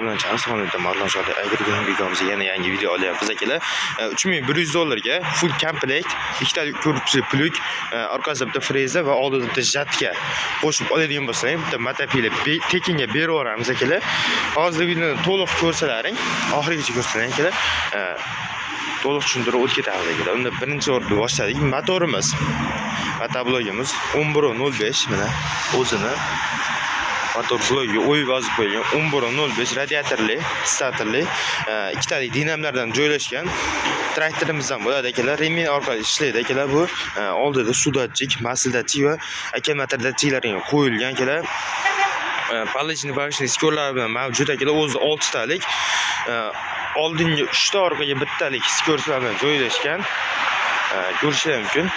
Obunachilarimiz, Xonadon Marlon Shodi Agrigan bekomizga yana yangi video olyapmiz, akalar. 3100 dollarga full komplekt, ikkita korpusli плуг, orqasida bitta freza va oldida bitta жатка qo'shib oladigan bo'lsang, bitta мотопила tekinga berib yuboramiz, akalar. Hozir videoni to'liq ko'rsalaring, oxirigacha ko'rsalaring, akalar, to'liq tushuntirib o'tib ketamiz, akalar. Unda birinchi o'rinda boshladik. Motorimiz, motoblogimiz 11.05, mana o'zini motor blogiga o'yib yozib qo'yilgan 11.05 radiatorli, starterli, ikkitalik dinamlardan joylashgan traktorimizdan bo'ladi, akalar. Ремень orqali ishlaydi, akalar. Bu oldida suv датчик, масло датчик va akkumulyator datchiklarga qo'yilgan, akalar. Повышенный, повышенный сикор lar bilan mavjud, akalar. O'zi oltitalik, oldingi uchta, orqaga bittalik сикор lar bilan joylashgan. Ko'rishlar mumkin.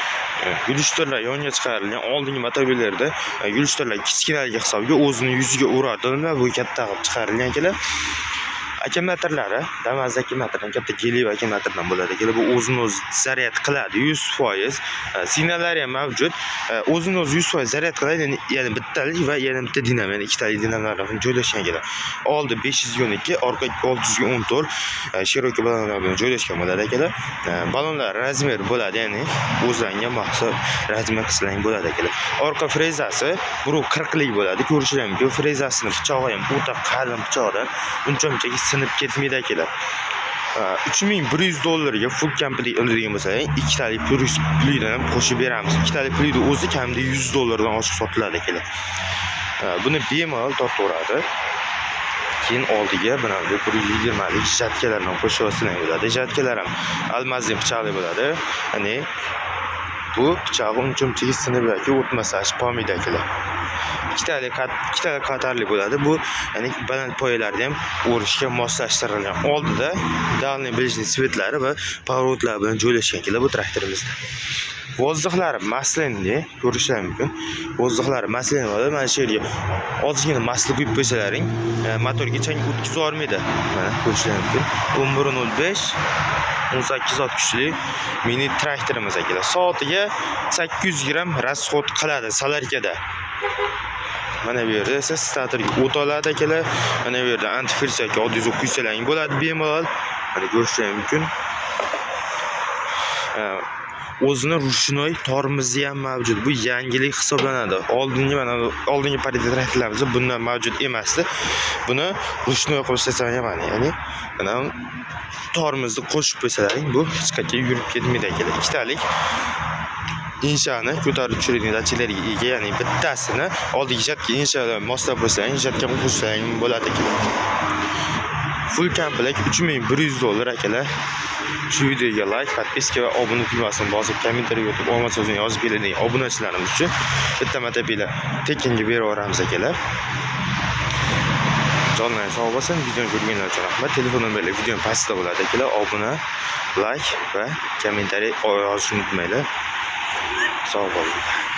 Глушитель lar yonga chiqarilgan. Oldingi motobillarda глушитель lar kichkinaligi hisobiga o'zini yuziga uradi. Bu katta qilib chiqarilgan, akalar. Akkumulyatorlari Damas akkumulyatordan, katta geliy akkumulyatordan bo'ladi, akalar. Bu o'zini o'zi zaryad qiladi 100%. Signallari ham mavjud. O'zini o'zi 100% zaryad qiladi, ya'ni bittalik va yana bitta dinam, ya'ni ikkitalik dinamlar bilan joylashgan, akalar. Oldi 512, orqa 614 широкий balonlar bilan joylashgan bo'ladi, akalar. Balonlar размер bo'ladi, ya'ni o'zlariga maxsus размер qilsalaring bo'ladi, akalar. Orqa frezasi 1.40lik bo'ladi, ko'rishingiz mumkin. Frezasini pichog'i ham o'ta qalin pichoqdan, uncha munchaki sinib ketmaydi, akalar. 3100 dollarga full komplekt oladigan bo'lsangiz, ikkitalik плуг dan ham qo'shib beramiz. Ikkitalik плуг ni o'zi kamida 100 dollardan oshiq sotiladi, akalar. Buni bemalol tortaveradi. Keyin oldiga mana bu 120lik жатка lardan qo'shib olsanglar bo'ladi. Жатка lar ham алмазный pichoqli bo'ladi. Ya'ni bu pichog'i uncha munchaki sinib yoki o'tmaslashib qolmaydi, akalar. Ikkitalik qatorli bo'ladi. Bu ya'ni baland poyalarda ham o'rishga moslashtirilgan. Oldida дальний, ближний свет lari va поворот lar bilan joylashgan, akalar, bu traktorimizda. Воздух lari масляный, ko'rishlari mumkin. Воздух lari масляный bo'ladi. Mana shu yerga ozgina масло quyib qo'ysalaring, motorga chang o'tkazib yubormaydi. Mana ko'rishlari mumkin. 11.05, 18 ot kuchli mini traktorimiz, akalar. Soatiga 800 gramm расход qiladi солярка da. Mana bu yerda esa starterga o't oladi, akalar. Mana bu yerda антифриз yoki oddiy quysalaring bo'ladi bemalol. Mana ko'rishlari mumkin. O'zini ручной tormozi ham mavjud. Bu yangilik hisoblanadi. Oldingi, mana oldingi partiya traktorlarimizda bundan mavjud emasdi. Buni ручной qilib ishlasalar ham, ya'ni mana tormozni qo'shib qo'ysalaring, bu hech qayerga yurib ketmaydi, akalar. Ikkitalik inshani ko'tarib tushiradigan datchiklarga ega, ya'ni bittasini oldiga жатка insha moslab qo'ysang, жатка qo'shsang bo'ladi, akalar. Full komplekt 3100 dollar, akalar. Shu videoga layk, подписка va obuna tugmasini bosib, kommentariyaga o'tib, omad so'zini yozib keladigan obunachilarimiz uchun bitta мотопила tekinga berib yuboramiz, akalar. Jonlaring sog' bo'lsin. Videoni ko'rganlar uchun rahmat. Telefon nomerlar videoni pastida bo'ladi, akalar. Obuna, layk va kommentariy yozishni unutmanglar. Sog' bo'linglar.